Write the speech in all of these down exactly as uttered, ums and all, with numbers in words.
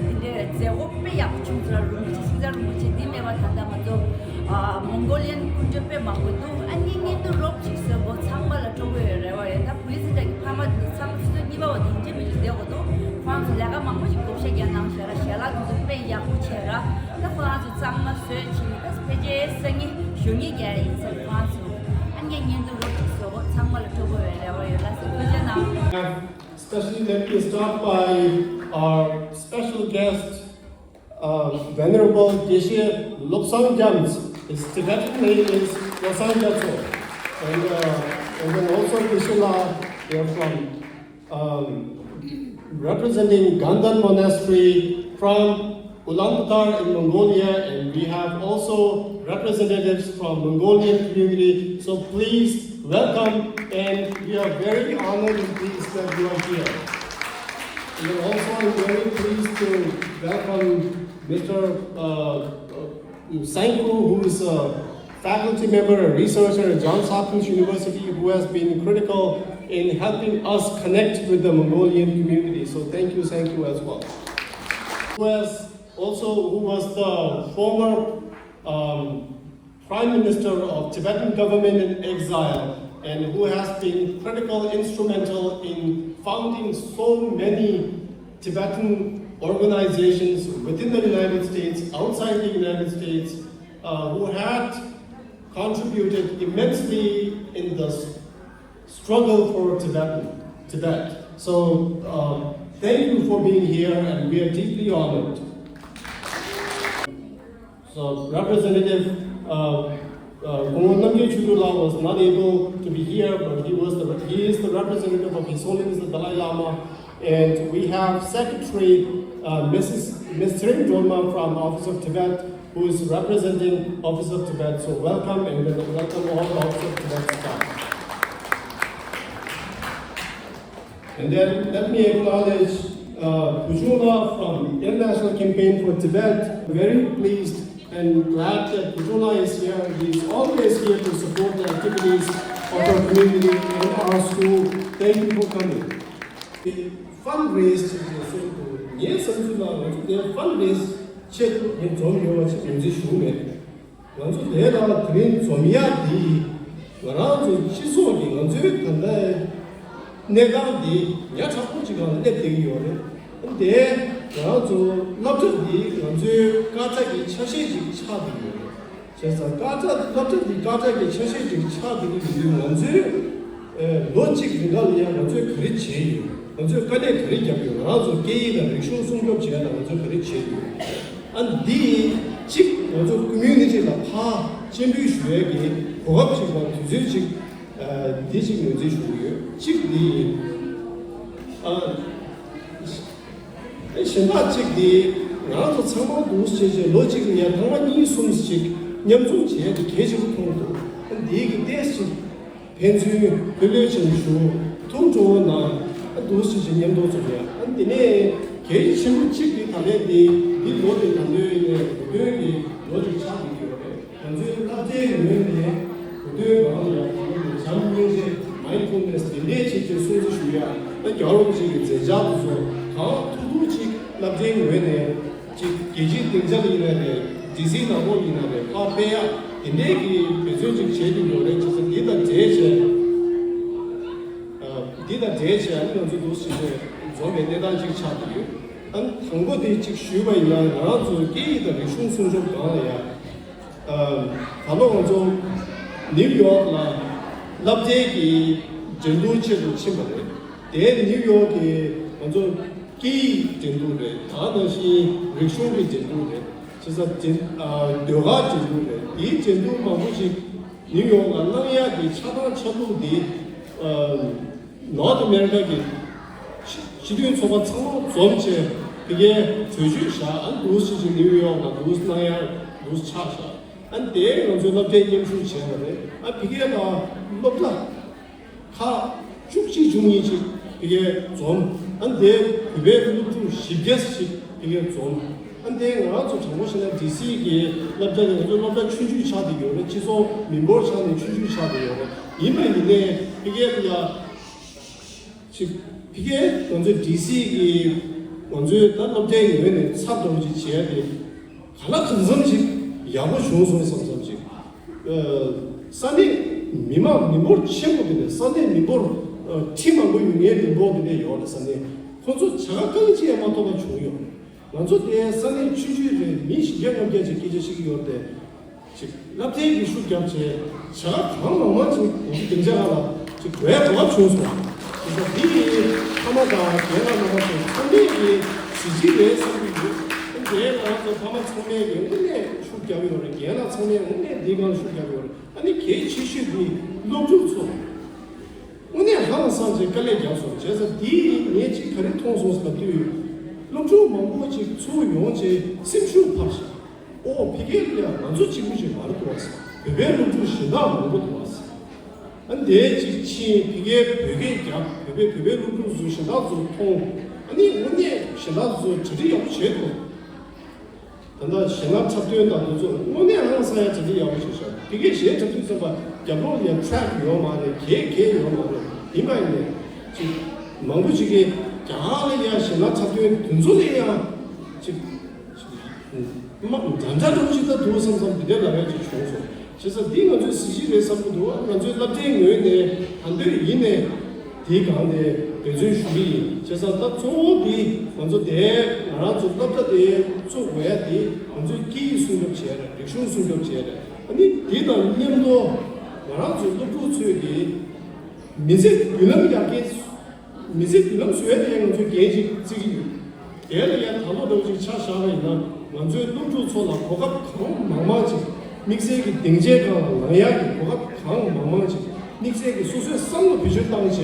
འདི་འདྲའི་མཛད་སྒོ་དཔེ་ཡག་པོ་བྱུང་ཚར། རིན་པོ་ཆེ་སྲིད་ཚར་རིན་པོ་ཆེ་འདི་མེད་པ་ད་ལྟ་ང་ཚོ་ཨ་མོང་གོ་ལི་ཡན་སྐུ་མགྲོན་དཔེ་མང་པོ་འདུག་ཨ་ནི་བརྙན་ཐུང་རོབ་ཅིག་བཟོས་པོ་ཚང་མ་ལ་སྤྲོ་པོ་ཡོད་རེ་བ་ཡོད། ད་བུ་ལི་སི་འདྲ་གི་ཕ་མ་འདི་ཚང་མ་ཆུ་ཚོད་གཉིས་པ་བ་དེ་འདྲ་མི་འདུག་བསྡད་དགོས་འདུག་ཁོང་ཚོ་ལས་ཀ་མང་པོ་ཞིག་བགོ་བཤའ་རྒྱག་གནང་ཤག་ར། ཞལ་ལག་དེ་ཚོ་དཔེ་ཡག་པོ་བྱས་ར། ད་ཁོ་རང་ཚོ་གཙང་མ་བཟོས་ཕྱིན་ད་ཕལ་ཆེར་སང་ཉིན་ཞོགས་ཉིན་རྒྱག་ཡིན་ཟེར། ཁོ་རང་ཚོ་ཨ་ནི་བརྙན་ཐུང་རོབ་ཅིག་བཟོས་པོ་ཚང་མ་ལ་སྤྲོ་པོ་ཡོད་རེ་བ་ཡོད། ལགས་སོ། ཐུགས་རྗེ་གནང་། Especially, let me start by our special guest, uh, Venerable Geshe Lobsang Gyamtso. His Tibetan name is Lobsang Gyatso. And, uh, and then also Geshe La, they are from, um, representing Gandan Monastery from Ulaanbaatar in Mongolia, and we have also representatives from Mongolian community. So please welcome, and we are very honored and pleased that you are here. And also, I'm very pleased to welcome Mister uh, uh, Sanku, who is a faculty member and researcher at Johns Hopkins University, who has been critical in helping us connect with the Mongolian community. So thank you, Sanku, as well. Who has also, who was the former, um, Prime Minister of Tibetan government in exile, and who has been critical, instrumental in founding so many Tibetan organizations within the United States, outside the United States, uh, who had contributed immensely in the s- struggle for Tibetan, Tibet. So, uh, thank you for being here, and we are deeply honored. So, Representative, uh, uh, Kongwon Namgyel Chudru La was not able to be here, but he was the, he is the representative of His Holiness the Dalai Lama, and we have Secretary, uh, Missus Miss Tshering Dolma from Office of Tibet, who is representing Office of Tibet. So welcome, and then welcome all the Office of Tibet staff. And then let me acknowledge, uh, Pu Chungla from International Campaign for Tibet. Very pleased and glad that Pu Chungla is here. He is always here to support the activities of our community and our school. Thank you for coming. Fundraise བྱེད་ཀྱི་སྲོལ་དུ་ངའི་བསམ་ཚུལ་ལ་ང་ཚོ་དེ་fundraise ཆེད་དུ་ངས་འཛོམས་ཡོད་པ་ཞིག་ངོས་འཛིན་ཞུ་གི་མེད། ང་ཚོ་དེ་ལ་དེ་རིང་འཛོམས་ཡག་འདི་ང་རང་ཚོ་སྤྱི་ཚོགས་ཀྱི་ང་ཚོའི་ད་ལྟའི་གནས་སྟངས་འདི་ཉག་ཕྲ་པོ་ཅིག་སྒང་ལ་སླེབས་བསྡད་ཀྱི་ཡོད་རེད། དེ་ང་རང་ཚོ་སློབ་གྲྭ་འདི་ང་ཚོའི་དཀར་ཆག་གི་ཆ་ཤས་ཅིག་ཆགས་བསྡད་ཡོད་རེད། བྱས་ཙང་དཀར་ཆག་སློབ་གྲྭ་འདི་དཀར་ཆག་གི་ཆ་ཤས་ཅིག་ཆགས་བསྡད་ཀྱི་ཡོད་དུས་ང་ཚོའི་ཨེ་ལོ་གཅིག་རིང་ག་ལ་ཡང་ང་ཚོས་ག་རེ་བྱས་ཡོད། ང་ཚོས་དཀའ་ལས་ག་རེ་བརྒྱབ་ཡོད། ང་རང་ཚོ་སྐད་ཡིག་དང་རིག་གཞུང་སྲུང་སྐྱོབ་བྱས་ཡ་ལ་ང་ཚོས་ག་རེ་བྱས་ཡོད། ཨ་འདི་གཅིག་ང་ཚོ་ཀོ་མིའུ་ནི་ཊི་ལ་ཕར་སྤྱན་འབུལ་ཞུ་ཡས་ཀྱི་གོ་སྐབས་ཅིག་དང་དུས་ཚོད་ཅིག་ཨ་འདི་ཅིག་ངོས་འཛིན་ཞུ་གི་ཡོད། གཅིག་འདི་ཡིན། ཨ། ཨེ་གཞན་དག་ཅིག་འདི་ང་རང་ཚོ་ཚང་མ་འདུག་བྱས་བྱས་ལོ་གཅིག་ལ་ཡ་ཐེངས་མ་གཉིས་གསུམ་ཞིག་མཉམ་འཛོམས་བྱས་ཏེ་གལ་ཆེན་པོ་མཐོང་འདུག་ཨ་འདིའི་གི་ཏོག་ཙམ་ཕན་ཚུན་ཕན་ལོས་བྱས་ནས་ཞུ་ཐུགས་སྤྲོ་བོ་གནང་། ཨ་འདུག་བྱས་བྱས་མཉམ་དུ་འཛོམས་ཡ། ཨ་འདི་ནས་གལ་ཆེན་པོ་གཅིག་འདི་ད་ལན་འདི་འདི་ལོ་འདི་ད་ལོའི་ནས་འགོ་སྟོན་གྱི་ལོ་གཅིག་ཆགས་ཀྱི་ཡོད་རེད། ང་ཚོའི་བསླབ་བྱའི་ངོས་ནས་གོ་ཐོས་གང་ལ་ཡང་བྱམས་སྙིང་རྗེ། མའིན་ཌ་ཕུལ་ནེ་སི་དེ་འདྲས་བྱེད་ཀྱི་སྲུང་བརྩི་ཞུ་ཡ། ད་རྒྱལ་བ་རིན་པོ་ཆེ་གི་མཛད་འཆར་དེ་ཚོ་གང་ཐུབ་ཐུབ་ཅིག་བསླབ་བྱའི་ངོས་ནས་ཅིག་རྒྱལ་སྤྱིའི་སྡིངས་ཆ་ལ་ཡིན་ན་རེད། ཌི་སི་ནང་ལོགས་ཡིན་ན་རེད། ཕར་སྤེལ་ཡ་དེ་འདྲས་ཀྱི་འབད་བརྩོན་ཅིག་བྱེད་ཀྱི་ཡོད་རེད། བྱས་ཙང་འདི་དང་འབྲེལ་བྱས། འདི་དང་འབྲེལ་བྱས་ཨ་ནི་ང་ཚོ་འདུག་ཟེར་ནས་འཛོམས་པའི་གནས་སྟངས་ཅིག་ཆགས་ཀྱི་ཡོད། ཨ་ནི་དང་པོ་དེ་ཅིག་ཞུས་པ་ཡིན་ན་ང་རང་ཚོ་སྐད་ཡིག་དང་རིག་གཞུང་སྲུང་སྐྱོབ་སྒང་ལ་ཡ། ད་ལོ་ང་ཚོ་ནིའུ་ཡོག་ལ་བསླབ་བྱའི་གི་འགྲན་བསྡུར་ཆེད་དུ་ཕྱིན་པ་རེད། དེ་ནིའུ་ཡོག་གི་ང་ཚོ་སྐད་ཡིག་འགྲན་བསྡུར་རེད། ད་ནང་བཞིན་རིག་གཞུང་གི་འགྲན་བསྡུར་རེད། བྱས་ཙང་འགྲན་ཨ་ཟློས་གར་འགྲན་བསྡུར་རེད། དེའི་འགྲན་བསྡུར་མང་པོ་ཞིག་ནིའུ་ཡོག་ལ་གནང་ཡག་གི་ཆ་ཚང་ཆ་ལུགས་འདི་ཨ་ནོར་ཐི་ཨ་མེ་རི་ཀ་གི་སྤྱི་སྤྱི་མཐུན་ཚོགས་པ་ཚང་མ་འཛོམས་བྱས་དེ་གའི་གྲོས་ཆོད་བཞག་ཨ་འདུག་སེ་བྱས་ནིའུ་ཡོག་ལ་འདུག་སེ་གནང་ཡག་འདུག་སེ་ཆགས་བཞག་ཨ་དེ་ང་ཚོའི་སློབ་གྲྭའི་མཉམ་ཞུགས་བྱས་པ་རེད། ཨ་ཕ་གིའི་ལ་སློབ་གྲྭ་ཁག་བཅུ་གཅིག་བཅུ་གཉིས་ཅིག་ཕ་གིར་འཛོམས། ཨ་དེ་བོད་པའི་སློབ་ཕྲུག་བཞི་བརྒྱ་ཅིག་ཕ་གིར་འཛོམས། ཨ་དེ་ང་ཚོ་དྲང་པོ་བཤད་ན་ཌི་སི་གི་སློབ་གྲྭ་དེ་ང་ཚོའི་སློབ་གྲྭ་ཆུང་ཆུང་ཆགས་བསྡད་ཡོད་རེད། སྤྱི་ཚོགས་མི་འབོར་ཆ་ནས་ཆུང་ཆུང་ཆགས་བསྡད་ཡོད་རེད། ཡིན་པ་ཡིན་ནའི་ཕ་གིར་ལ་ཅིག་ཕ་གིར་ང་ཚོའི་ཌི་སི་གི་ ང་ཚོའི་ད་སློབ་གྲྭའི་ངོས་ནས་ཚབ་འདྲ་བོ་ཅིག་བྱས་ཏེ་ག་ལ་གང་འཚམ་ཅིག་ཡག་པོ་བྱུང་སོང་བསམ་བསམ་ཅིག་ས་གནས་མི་མང་མི་འབོར་ཆེན་པོ་དེ་འདྲ། ས་གནས་མི་འབོར་ཁྲི་མང་པོ་ཡོད་མཁན་མི་འབོར་དེ་འདྲ་ཡོད་རེད། ས་གནས་ཁོ་ཚོ་བྱ་དགའ་རྐང་གཅིག་ཡང་མ་ཐོབ་པ་བྱུང་ཡོད་རེད། ང་ཚོ་དེ་ས་གནས་ཆུང་ཆུང་རེད། མི་བཞི་བརྒྱ་ལྔ་བརྒྱ་ཅིག་སྐད་ཆ་བཤད་ཀྱི་ཡོད་རེད་དེ། ཅིག་བསླབ་ཚན་གྱི་ཤུགས་རྒྱབ་བྱས་བྱ་དགའ་གང་མང་མང་ཅིག་ང་ཚོ་སྡིངས་ཆ་ཁག་ལ་ཅིག་དགོས་གོ་སྐབས་བྱུང་སོང་། དེ་ཚོ་འདི་ཡི་ཕ་མ་དང་རྒན་ལགས་རྣམ་པ་ཚོ་ཚང་མས་ཀྱི་གཟི་བརྗིད་རེད་བསམ་གྱི་ཡོད། དེ་ང་རང་ཚོ་ཕ་མ་ཚང་མས་ཀྱི་དངོས་གནས་ཤུགས་རྒྱབ་ཡོད་རེད། རྒན་ལགས་ཚང་མས་དངོས་གནས་འདི་སྒང་ཤུགས་རྒྱབ་ཡོད་རེད། ཨ་ནི་གལ་ཆེ་ཤོས་འདི་སློབ་ཕྲུག་ཚོ། དངོས་གནས་ཧང་སངས་ཀྱི་དཀའ་ལས་བརྒྱབ་སོང་། བྱས་ཙང་འདི་ངས་ཅིག་ག་རེ་མཐོང་སོང་ཟེར་ལབ་དུས། སློབ་ཕྲུག་མང་པོ་ཅིག་ཚུར་ཡོང་བྱས་སེམས་ཤུགས་འཕར་ཤག་ཨོ་ཕ་གིར་ཡ་ང་ཚོ་གཅིག་པུ་ཅིག་མ་རེད་འདུག་བ་ཟེར། བོད་པའི་སློབ་ཕྲུག་གཞན་དག་མང་པོ་འདུག་བ་ཟེར། ཨ་འདས་ཅིག་ཕྱིན་ཕ་གིར་བོད་སྐད་རྒྱབ། བོད་པའི་བོད་པའི་སློབ་ཕྲུག་ཚོ་གཞན་དག་ཚོ་མཐོང་། ཨ་ནི་དངོས་གནས་གཞན་དག་ཚོ་གྲ་སྒྲིག་ཡག་པོ་བྱས་འདུག་ད་ལྟ་གཞན་ལ་འཁྲབ་སྟོན་དང་དེ་ཚོ་དངོས་གནས་ཧང་སང་ཡ་གྲ་སྒྲིག་ཡག་པོ་བྱས་ཤག་དེ་གས་གཞན་འཁྲབ་སྟོན་ཚོགས་པ་རྒྱབ་ལོགས་ལ་ཡ་ཊེག་ཡོད་མ་རེད། གས་གས་ཡོད་མ་རེད། ཡིན་པ་ཡིན་ནས་ཅིག་མང་པོ་ཅིག་གིས་རྒྱ་གར་ལ་ཡ་གཞན་ལ་འཁྲབ་སྟོན་དེ་ཚོ་ལ་ཡ་ཅིག་མ་འདྲ་འདྲ་འདྲ་བོ་ཅིག་ད་འདུག་བསམ་བསམ་དེ་འདྲ་ལབ་ཡ་ཅིག་བྱུང་སོང་། བྱས་ཙང་འདི་ང་ཚོའི་གཟི་བརྗིད་རེད་བསམ་གྱི་འདུག་ང་ཚོའི་བསླབ་གྲྭའི་ངོས་ནས་ད་འདོད་ཡིན་ནས་དེའི་སྒང་དེ་འབད་བརྩོན་ཞུ་གི་ཡིན། བྱས་ཙང་ད་གཙོ་བོ་འདི་ང་ཚོ་དེ་ང་རང་ཚོ་སློབ་གྲྭ་དེ་བཙུགས་དགོས་ཡ་དེ་ང་ཚོའི་སྐད་ཡིག་སྲུང་སྐྱོབ་བྱས་རེད། རིག་གཞུང་སྲུང་སྐྱོབ་བྱས་རེད། ཨ་ནི་འདི་དང་མཉམ་དུ་ང་རང་ཚོའི་སློབ་ཕྲུག་ཚོས་ཀྱི་མི་ཚེ་མདུན་ལམ་ཡར་རྒྱས། མི་ཚེ་མདུན་ལམ་བཟོ་ཡ་དེ་ཡང་ང་ཚོས་འགན་ཅིག་བརྩི་གི་ཡོད། དེ་ལ་ཡང་ད་ལོ་འདྲ་བོ་ཅིག་ཆ་བཞག་པ་ཡིན་ན་ང་ཚོའི་སློབ་ཕྲུག་ཚོ་ལ་གོ་སྐབས་གང་མང་མང་ཅིག་དམིགས་བསལ་གྱི་སྡིངས་ཆའི་སྒང་ལ་ལངས་ཡག་གི་གོ་སྐབས་གང་མང་མང་ཅིག་དམིགས་བསལ་གྱི་སོ་སོའི་བསམ་བློ་བེད་སྤྱོད་བཏང་བྱས་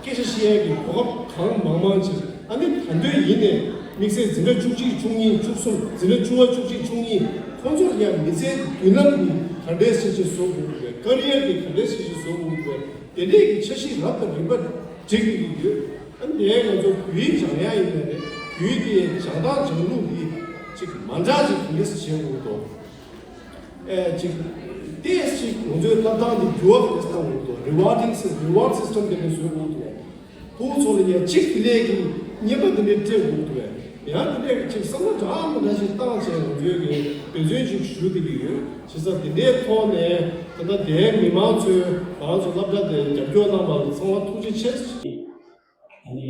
སྐད་ཆ་བཤད་ཡག་གི་གོ་སྐབས་གང་མང་མང་ཅིག་ཨ་ནི་ད་འདོད་ཡིན་ནས་དམིགས་བསལ་འཛིན་གྲྭ་བཅུ་གཅིག་བཅུ་གཉིས་བཅུ་གསུམ་འཛིན་གྲྭ་བཅུ་པ་བཅུ་གཅིག་བཅུ་གཉིས་ཁོང་ཚོར་ཡང་མི་ཚེའི་མདུན་ལམ་གྱི་ག་འདྲས་ཞིག་ཅིག་བཟོ་དགོས་ཀྱི་རེད། ཀ་རི་ཡར་གྱི་ག་འདྲས་ཞིག་ཅིག་བཟོ་དགོས་ཀྱི་རེད། དེ་འདྲས་ཀྱི་འཆར་གཞི་རབ་དང་རིམ་པ་སྒྲིག་གི་ཡོད། ཨ་ནི་ང་ཚོ་བོད་ཡིག་སྦྱང་ཡ་ཡིན་ནའི་རེད། བོད་ཡིག་དེ་སྦྱང་སྟངས་སྦྱང་ལུགས་དེ་ཅིག་མ་འདྲ་ཅིག་གང་འདྲས་བྱེད་དགོས་འདུག་ཨེ་ཅིག་ཏོག་ཙམ་ཅིག་ང་ཚོའི་བསླབ་སྟངས་དེ་འགྱུར་བ་གང་འདྲས་གཏང་དགོས་འདུག་རི་ཝར་ཌིང་སི་རི་ཝར་ཌི་སི་སི་ཊམ་དེ་འདྲས་བཟོ་དགོས་འདུག་ཕྲུ་གུ་ཚོ་ལ་ཡ་གཅིག་དེ་ལས་ཀྱི་བརྙན་པར་དེ་འདྲས་སྤྲད་དགོས་འདུག་པས། ཡང་དེ་འདྲས་ཅིག་བསམ་བློ་འདྲ་མི་འདྲ་ཞིག་བཏང་བྱས་ང་ཚོའི་གི་འབད་བརྩོན་ཅིག་ཞུ་བསྡད་ཀྱི་ཡོད། བྱས་ཙང་དེ་འདྲའི་ཐོག་ནས་ད་ལྟ་དེའི་མི་མང་ཚོས་ང་རང་ཚོ་སློབ་གྲྭ་དེ་རྒྱབ་སྐྱོར་གནང་བར་ཚང་མ་ཐུགས་རྗེ་ཆེ། ཨ་ནི་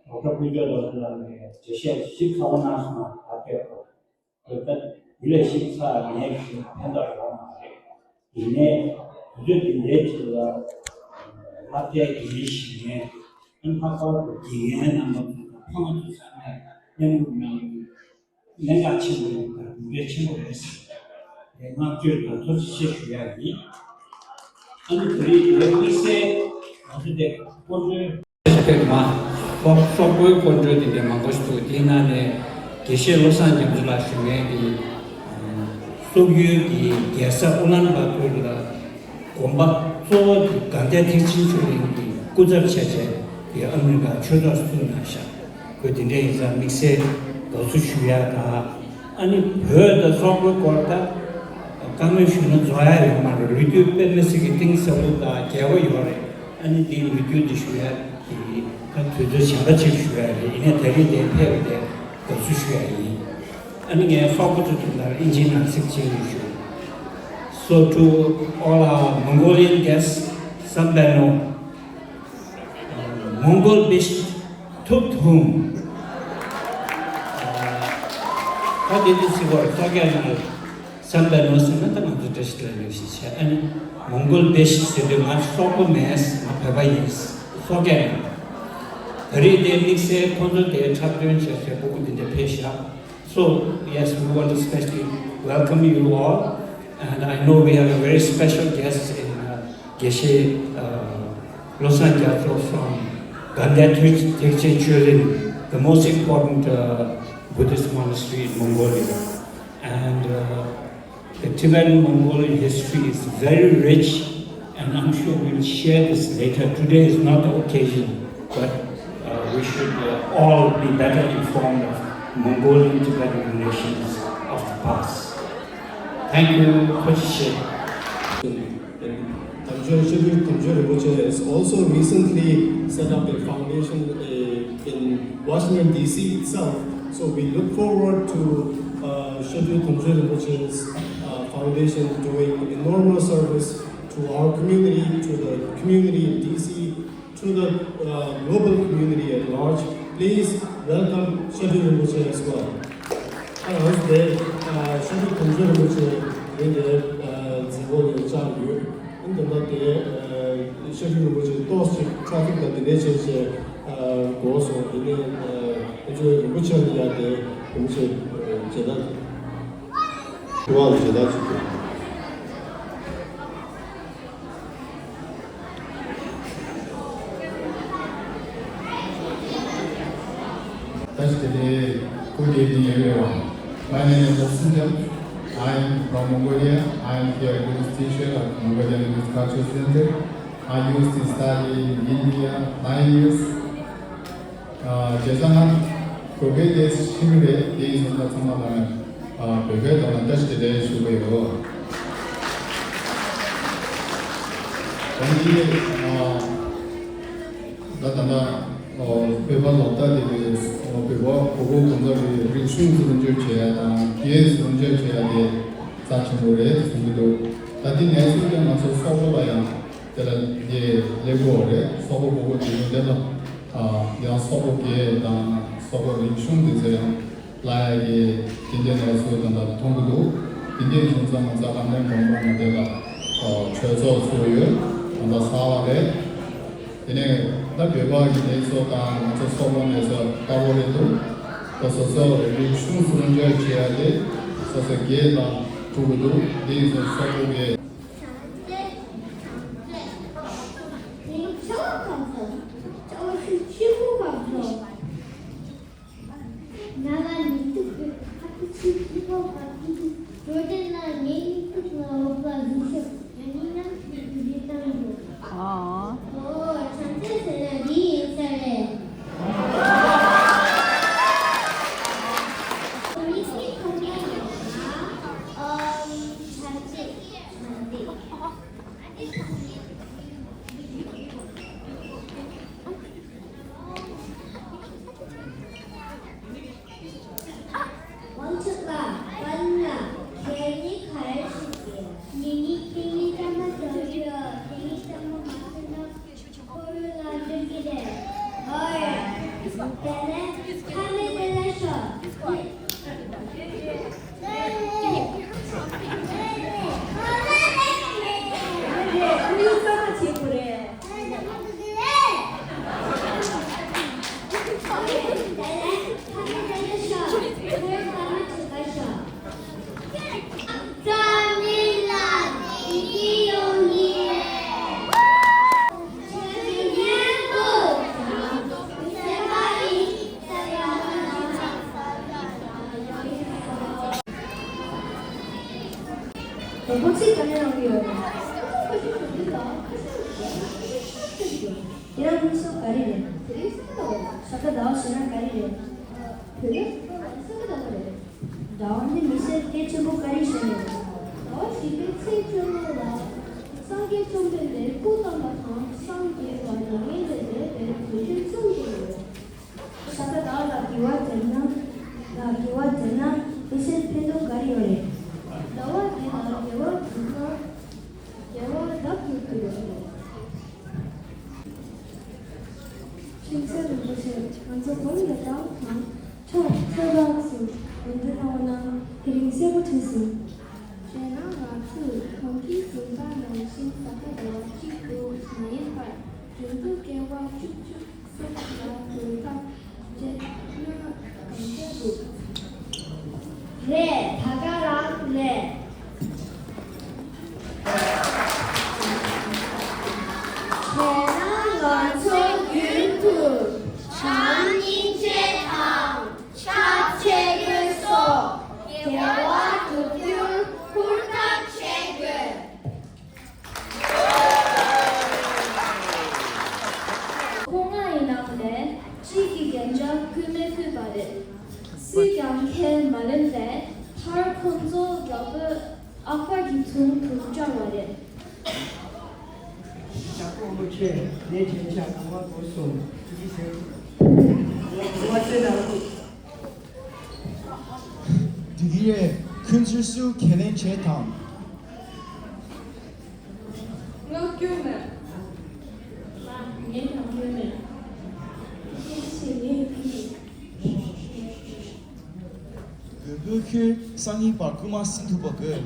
ཌོག་ཊར་ཀུན་སྤྱོད་རྡོ་རྗེ་ལགས་ནས་འགྲེལ་བཤད་ཞིབ་ཚགས་པོ་གནང་སོང་ང་ད་སྐད་ཐོག་ད་འདི་ལས་ཞིབ་ཚགས་ངས་ཞུ་ཕན་ཐོགས་ཡོད་མ་རེད། ཡིན་ནའི་དུས་ཚོད་འདི་འདྲའི་ཁྲོད་ལ་སློབ་གྲྭའི་དགེ་རྒན་ཞིག་ནས་ལྷག་པར་དུ་དགེ་རྒན་རྣམ་པ་ཚོ་དང་ཕ་མ་ཚོ་ཚང་མས་མཉམ་རུབ་གནང་རྒྱུ་གནད་འགག་ཆེན་པོ་ཡིན་པ་གྲུབ་འབྲས་ཆེན་པོ་རེད་ཟེར་ཏེ་བསྔགས་བརྗོད་དང་ཐུགས་རྗེ་ཆེ་ཞུ་ཡ་ཡིན། ཨ་ནི་དེ་རིང་འདིའི་དམིགས་བསལ་ང་ཚོ་དེ་སྐུ་མགྲོན་ཕེབས་མ། སོག་སོག་པོའི་སྐུ་མགྲོན་དེ་འདྲའི་མང་པོ་ཞིག་འདུག་དེའི་ནང་ནས་དགེ་བཤེས་བློ་བཟང་རྒྱ་མཚོ་ལགས་ཞུ་མཁན་གྱི་སོག་ཡུལ་གྱི་རྒྱལ་ས་ཨུ་ལན་བ་ཏུར་ལ་དགོན་པ་གཙོ་བོ་དེ་དགའ་ལྡན་ཐེག་ཆེན་ཆོས་གླིང་གི་སྐུ་ཚབ་བྱས་བྱས་དེ་ཨ་མི་རི་ཀ་ཆོས་ཚོགས་སུ་བཙུགས་གནང་ཤག་ཁོས་དེ་འདྲ་ཡིན་ཙང་དམིགས་བསལ་དགའ་བསུ་ཞུ་ཡ་དང་། ཨ་ནི་བོད་དང་སོག་པོའི་སྐོར་ད་བཀའ་མོལ་ཞུས་ན་རྫོགས་ཡ་ཡོད་མ་རེད། ལོ་རྒྱུས་དཔེ་མི་སྲིད་ཀྱི་གཏིང་ཟབ་པོ་དང་རྒྱས་པོ་ཡོད་རེད། ཨ་ནི་འདིའི་ལོ་རྒྱུས་འདི་ཞུ་ཡ་དེ་ད་དུས་ཚོད་གཞན་པ་ཅིག་ཞུ་ཡ་རེད། ཡིན་ནའི་ད་རེས་དེ་ཕེབས་པ་དེ་དགའ་བསུ་ཞུ་ཡ་ཡིན། ཨ་ནི་ངས་སོག་པོ་ཚོ་དོན་དག་ཨིན་ཇིའི་ནང་ཚིག་ཅིག་ཞུ། So to all our Mongolian guests, Sambeno, Mongol bist tut hum. ད་དེ་དུས་ཚིག་བར་སོག་ཡ་ནང་སམ་པ་ནོ་ཟེར་ན་ད་ང་ཚོ་བཀྲ་ཤིས་བདེ་ལེགས་ཞེས་བྱས། ཨ་ནི་མོང་གོལ་བེ་ཤི་ཟེར་དུས་ང་སོག་པོ་མེད། ང་བོད་པ་ཡིན། སོག་ཡ་ཡིན། ད་རེས་དེ་དམིགས་བསལ་ཁོང་ཚོ་དེ་འཁྲབ་སྟོན་བྱས་བྱས་སྤུ་གུ་འདི་འདྲ་ཕེབས་ཤག So, yes, we want to specially welcome you all. And I know we have a very special guest in uh, Geshe uh, Losang Gyatso from Ganden Tekchen Chölen, the most important uh, Buddhist monastery in Mongolia. And uh, the Tibetan Mongolian history is very rich, and I'm sure we'll share this later. Today is not the occasion, but uh, we should uh, all be better informed of Mongolian Tibetan relations of the past. Thank you. Kochiche. Tamchö Shibir Tamchö Rinpoche has also recently set up a foundation, a in Washington, D C itself. So we look forward to uh, Shödrü Tongtrul Rinpoche's uh, foundation doing enormous service to our community, to the community in D C, to the uh, global community at large. Please welcome Shödrü Rinpoche as well. ཨ་ང་ཚོ་དེ་ཨ་ཤོ་ཏི་གོང་ས་རིན་པོ་ཆེ་དེ་ནས་ཨ་མཛད་སྒོ་ནས་བཅར་ཡོད། ཨ་ནི་ད་ལྟ་དེ་ཨ་ཤོ་ཏི་རིན་པོ་ཆེ་ཏོག་ཙམ་ཊ་ཕིག་དང་དེ་འདྲའི་བྱས་བྱས་ཨ་འགོར་སོང་། དེ་ནས་ཨ་ཨ་ཅོ་རིན་པོ་ཆེ་ལ་ཡ་དེ་རིན་པོ་ཆེ་མཇལ་དར་ཞུ་བ་ལ་མཇལ་དར་ཅིག་དགོས། That's the day. Good evening, everyone. My name is Lobsang Jang. I am from Mongolia. I am here Buddhist teacher at Mongolian Buddhist Culture Center. I used to study in India nine years. ཨ་བྱས་ཙང་ང་བོད་སྐད་དེ་ཤེས་ཀྱི་རེད། དེ་ཡིན་སོང་ཙང་ཚང་མ་ལ་ཨ་བོད་སྐད་ཐོག་ནས་བཀྲ་ཤིས་བདེ་ལེགས་ཞུ་གི་ཡོད། ད་འདི་ཨ་ད་ད་ལྟ་ཨ་བོད་པ་ལོ་ལྟར་དེ་གའི་ཨ་བོད་པ་གོ་གོ་གང་ཟག་གི་རིག་གཞུང་སྲུང་སྐྱོབ་བྱེད་ཡ་དང་རྒྱའི་སྲུང་སྐྱོབ་བྱེད་ཡ་དེ་རྩ་ཆེན་པོ་རེད་གསུང་གི་འདུག་ད་འདི་ནས་བཟུང་སྟེ་ང་ཚོ་སོག་པོ་ལ་ཡང་དེ་ལ་དེ་སླེབས་དགོས་རེད། སོག་པོ་གོ་གོ་དེ་ནས་དེ་ལ་ཨ་ཡང་སོག་པོ་སྐད་དང་སོག་པོ་རིག་གཞུང་དེ་ཚོ་ཡང་ལ་ཡ་གི་དེ་འདྲའི་གནས་ཚུལ་དང་ད་མཐོང་གི་འདུག་དེ་འདྲའི་བྱུང་ཙང་ང་ཚོ་ཨ་མའི་དགོན་པ་ནས་དེ་ལ་ཨ་ཆོས་ཚོགས་ཚུགས་ཡོད། ད་ལྟ་གསར་པ་རེད། དེ་ནས་ད་བོད་པ་གི་གནས་ཚུལ་དང་ང་ཚོ་སོག་པོ་གནས་ཚུལ་ལྟ་བུ་རེད་འདུག་ད་སོ་སོ་རིག་གཞུང་སྲུང་སྐྱོབ་བྱེད་ཡ་དེ་སོ་སོ་སྒེར་དང་ཐུག་གི་འདུག་དེ་ཡིན་ཙང་སོག་པོ་སྒེར། ང་ལ་ཉིན་ཐོ་ཁ་ཐུག་ཆུ་ཐིགས་པོ་བབས་ཀྱི་འདུག་འགྲོ་དོན་ལ་ངའི་ཉིན་ཐོ་ལ་འོག་ལ་བཞུགས་ཤོག་ཡང་ཉིན་ནམ་ཞིག་ཏུ་བདེ་ཐང་ཡོད། ཨོ། ཨོ་བྱམས་བརྩེ་ཟེར་ན་འདི་ཡིན་ས་རེད། མི་ཚེ་ཐོག་མའི་ཡོད་ན་ཨོ་བྱམས་བརྩེ་བྱམས་བརྩེ། དབང་ཕྱུག་ལགས། དཔལ་ལགས། ཁྱེད་གཉིས་ག་རེ་ཞིག་ཡིན། ངེད་གཉིས་ཁྱེད་གཉིས་ལྟ་མ་བྱུང་གི་ཡོད། ཁྱེད་གཉིས་ལྟ་མ་མ་བྱུང་ན་ཁོ་རང་ལ་འགྲིག་གི་རེད། ཨོ་ཡ། དེ་ནས་ཁ་མེད་དེ་ལ་ཤོག་དང་པོ་ཚིག་ག་ནས་རང་གི་ཡོད། ཁྱེད་རང་གཉིས་སུ་ག་རེ་རེད། ས་ཁ་ཟླ་བ་ཟེར་ན་ག་རེ་རེད། བོད་ཡིག་ས་ཁ་ཟླ་བ་རེད། ཟླ་བ་ནི་མི་སེར་སྐད་ཆེན་པོ་ག་རེ་བཤད་ནས་རེད། ཟླ་བ་བཞི་པའི་ཚེས་བཅོ་ལྔ་ལ་སངས་རྒྱས་བཅོམ་ལྡན་འདས་སྐུ་བལྟམས་པ་དང་སངས་རྒྱས་པ་མྱ་ངན་ལས་འདས་པའི་དུས་ཆེན་བཙུགས་ཡོད། ས་ཁ་ཟླ་བ་ལ་དགེ་བ་དེ་ན། ལ་དགེ་བ་དེ་ན་མི་སེར་ཕན་ཐོགས་ག་རེ་ཡོད་རེད། ཟླ་བ་འདི་ལ་དགེ་བ་སྒྲུབ་ན་དགེ་བ་རབ་ཏུ་འཕེལ་བ་རེད། ཁྱིམ་མཚེས་རིན་པོ་ཆེ། ང་ཚོ་བོད་ཀྱི་ལ་དྭགས་དང་ཆོས་ཆོས་རབ་སུ་འོས་འདུན་གནང་བ་ན་དེ་རིང་གསལ་པོ་བྲིས་སོང་། བྱས་ན་ང་ཚོས་གོང་གི་གཟེངས་རྟགས་ནང་བཞིན་ས་ཁ་ཟླ་བ་གཅིག་ཏུ་མ་ཡིན་པར་རིང་དུ་སྐྱེ་བ་བཅུ་བཅུ། རེད། ད་ག་རང་རེད། དེས་ན་ང་ཚོ་རྒྱུན་དུ་བྱམས་སྙིང་རྗེ་དང་ཕྱག་འཚལ་དགོས་སོགས་དགེ་བ་སྒྲུབ་རྒྱུར་ཧུར་ཐག་བྱེད་དགོས། ཁོང་ལྔ་ཡི་ནང་ནས་གཅིག་གིས་རྒྱན་ཆ་ཁུར་མི་ཕོད་པ་རེད། སུས་ཀྱང་ཁས་མ་ལེན་པས་མཐར་ཁོང་ཚོ་དགྲ་བོས་ཨག་པ་གི་དུང་དུ་བཅར་བ་རེད། ཞབས་དཀོན་པོ་ཆེ། ངས་རྒྱན་ཆ་གང་བ་དགོས་སོང་། ཅི་ཟེར། འདི་གི་རེད། ཁོང་ཚོས་སུ་ཁས་ལེན་བྱེད་དང་། ང་སྐྱོན་མེད། ངས་ཡང་སྐྱོན་མེད། ཁྱེད་ཀྱིས་ངས་ཕུལ། བོད་ཁུལ་སང་ཉིན་བར་རྐུན་མ་ཟིན་ཐུབ་པ་དགོས།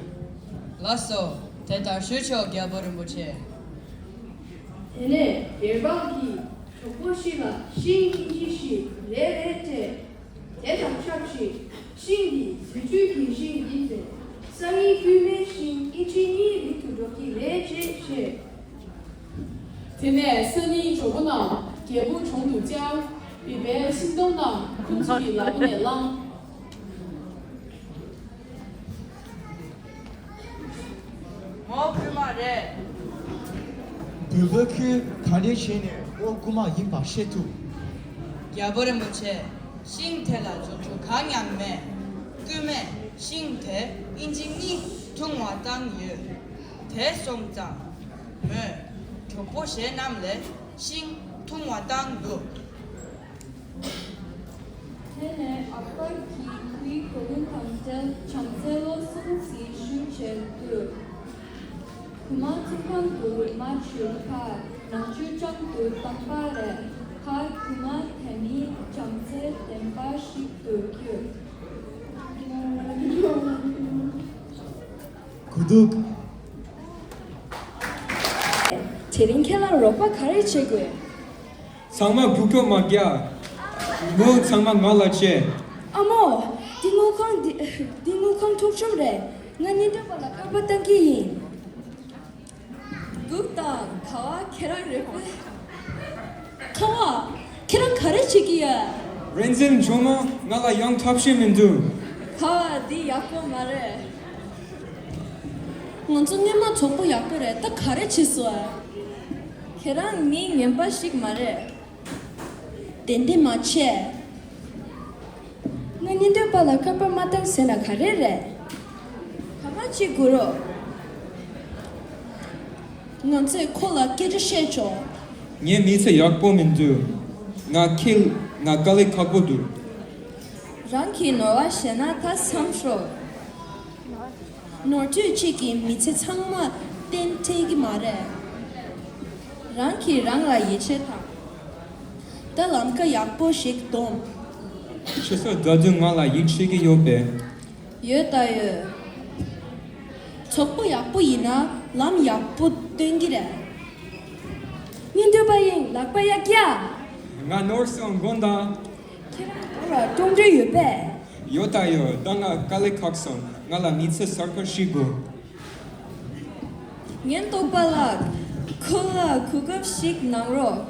ལགས་སོ། དེ་ལྟར་ཞུ་ཆོག་རྒྱལ་པོ་རིན་པོ་ཆེ། དེ་ནས་སྡེ་པ་གིས་གྲོགས་པོ་ཞིག་ལ་ཤིང་ཨིན་ཅི་ཞིག་ལེན་རེ་སྤྲད། དེ་དང་ཆབས་ཅིག་ཤིང་འདི་རྫུ་འཕྲུལ་གྱི་ཤིང་ཡིན་ཟེར། སང་ཉིན་རྐུན་མས་ཤིང་ཨིན་ཅི་གཉིས་ལེན་དུ་འགྲོ་གི་རེད་ཅེས་བཤད། དེ་ནས་སང་ཉིན་གྲོགས་པོ་རྣམས་རྒྱལ་པོའི་དྲུང་དུ་བཅར། བིས་པའི་ཤིང་སྡོང་རྣམས་ཁོང་ཚོ་གི་ལག་པ་ནས་བླངས། ངོ་རྐུན་མ་རེད། བོད་པ་ཁྱོད་ག་འདྲ་བྱས་ནས་ཨོ་རྐུན་མ་ཡིན་པ་ཤེས་ཐུབ། རྒྱལ་པོ་རིན་པོ་ཆེ། ཤིང་དེ་ལ་རྫུ་འཕྲུལ་གང་ཡང་མེད། རྐུན་མས་ཤིང་དེ་ཨིན་ཅི་གཉིས་ཐུང་བ་བཏང་ཡོད། དེ་སོང་ཙང་། མོས་གྲོགས་པོ་གཞན་རྣམས་ལས་ཤིང་ཐུང་བ་བཏང་འདུག། དེ་ནས་ཨག་པར་གྱིས་ཁོའི་གོ་ལུང་དང་འབྲེལ་བྱམས་བརྩེའི་བློ་གསུམ་གྱིས་ཞུ་བྱས་འདུག། རྐུན་མ་ཚོང་ཁང་དུ་མ་འཛུལ་བར་ནང་ཆོས་ཀྱང་དུ་བཏང་པ་རེད། ཕར་རྐུན་མ་དེ་ནི་བྱམས་བརྩེ་ལྡན་པ་ཞིག་ཏུ་གྱུར། གོ་འདུག། དེ་རིང་ཁྱེད་ལ་རོགས་པ་ག་རེ་བྱེད་དགོས། ཚང་མ་སྒུག་སྐྱོབ་མ་རྒྱག། དངུལ་ཚང་མ་ང་ལ་བྱེད། ཨ་མོ། འདི་དངུལ་ཁང་འདི་འདི་དངུལ་ཁང་འཐུ་ཆོག་རེད། ང་གཉེན་སྟོན་པ་ལ་སྐར་པ་བཏང་གི་ཡིན། སྒུག་དང་། ཁ་བ་ཁྱེད་རང་རེད་པས། ཁ་བ། ཁྱེད་རང་ག་རེ་བྱེད་ཀྱི་ཡོད། རན་ཟིན་ཇོ་མོ་ང་ལ་ཡང་ཐབས་ཤེས་མི་འདུག། ཁ་བ། འདི་ཡག་པོ་མ་རེད། ང་ཚོ་སྔོན་མ་གྲོགས་པོ་ཡག་པོ་རེད། ད་ག་རེ་བྱེད་སོང་ཨ། ཁྱེད་རང་མི་ངན་པ་ཞིག་མ་རེད། དེ་འདི་མ་བྱེད། ང་གཉེན་སྟོན་པ་ལ་སྐར་པ་མ་བཏང་ཟེར་ན་ག་རེ་རེད། ག་པར་བྱེད་དགོས་རོགས། ང་ཚོས་ཁོ་ལ་སྐད་ཆ་བཤད་ཆོག། ངའི་མི་ཚེ་ཡག་པོ་མི་འདུག། ང་ཁྱེད་ང་དཀའ་ལས་ཁག་པོ་འདུག། རང་གིས་ནོར་བ་བཤད་ན་ད་བསམ་ཤོག། ནོར་འཁྲུལ་གཅིག་གིས་མི་ཚེ་ཚང་མ་བརྟན་ཐེག་གི་མ་རེད། རང་གིས་རང་ལ་ཡིད་ཆེས་དང་། ད་ལམ་ཁ་ཡག་པོ་ཞིག་སྡོམ། ཁྱེད་ཚོ་ད་དུང་ང་ལ་ཡིད་ཆེས་ཀྱི་ཡོད་པས། ཡོད་ད་ཡོད། གྲོགས་པོ་ཡག་པོ་ཡིན་ན་ལམ་ཡག་པོ་སྟོན་གྱི་རེད། གཉེན་སྟོན་པ་ཡིན་ལག་པ་ཡག་ཡ། ང་ནོར་སོང་དགོངས་དག། ཁྱེད་རང་ལ་གྲོང་སྡེ་ཡོད་པས། ཡོད་ད་ཡོད། ད་ང་དཀའ་ལས་ཁག་སོང་། ང་ལ་མི་ཚེ་གསར་པ་ཞིག་དགོས། ཉེན་རྟོག་པ་ལགས། ཁོ་ལ་གོ་སྐབས་ཤིག་གནང་རོགས།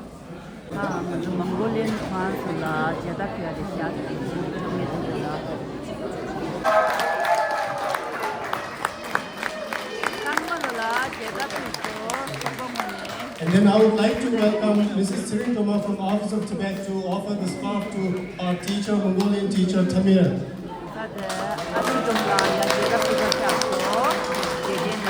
ཨ། ང་ཚོ་མོང་གོ་ལི་ཡན་ཧྥ་རན་སི་ལ་མཇལ་དར་ཕུལ་ཡ་དེ་ཤ་ཚ་དེ་ཚོ་ངེས་དང་དེ་ལ། ཚང་མ་ལ་ལ་མཇལ་དར་ཕུལ་སོང་། ཚང་མ་ངོ་ནས། And then I would like to welcome Missus Tshering Toma from the Office of Tibet to offer the scarf to our teacher, Mongolian teacher Tamir. ད་ལྟ་ཨ་ཕི་ཀྲོམ་ལ་ཡ་རྒྱལ་ཁབ་ཀྱི་ཁ་ཤགས་སོ། དགེ་རྒན་ལ།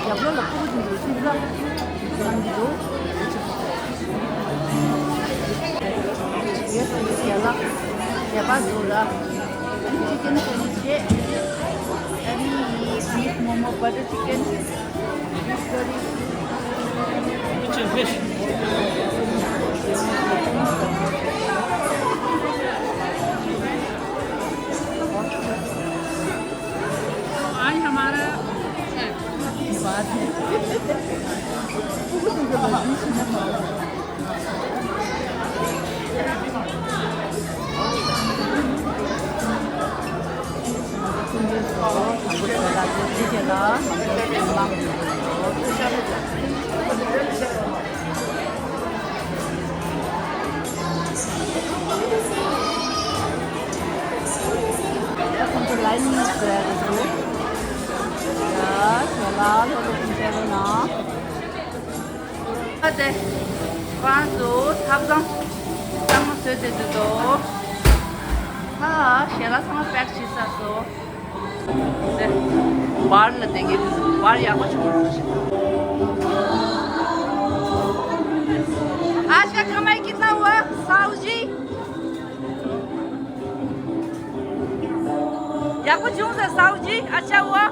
རྒྱབ་ལོགས་ལ་ཕྲུ་གུ་དེ་ཚོ་ཅི་འདྲ་བསམ་གྱི་འདུག། ཡོད་དེ་ལ་ཡ་པ་འདུག་ལ། Chicken sandwich. Any meat, momo, butter chicken. Beef curry. आज हमारा बात है। ཨ་དེ། ཁོ་རང་ཚོ་ཐབ་ཚང་གཙང་མ་བཟོས་ཏེ་འདུག་དོ། ཧ། ཞལ་ལག་ཚང་མ་པེག་བྱས་ཚར་སོང་། དེ་བར་ལ་དེ་གི་བར་ཡག་པོ་བྱུང་སོང་ཞིག आज का कमाई कितना हुआ? साहू जी, ཡག་པོ་བྱུང་སོང་། साहू जी, अच्छा हुआ?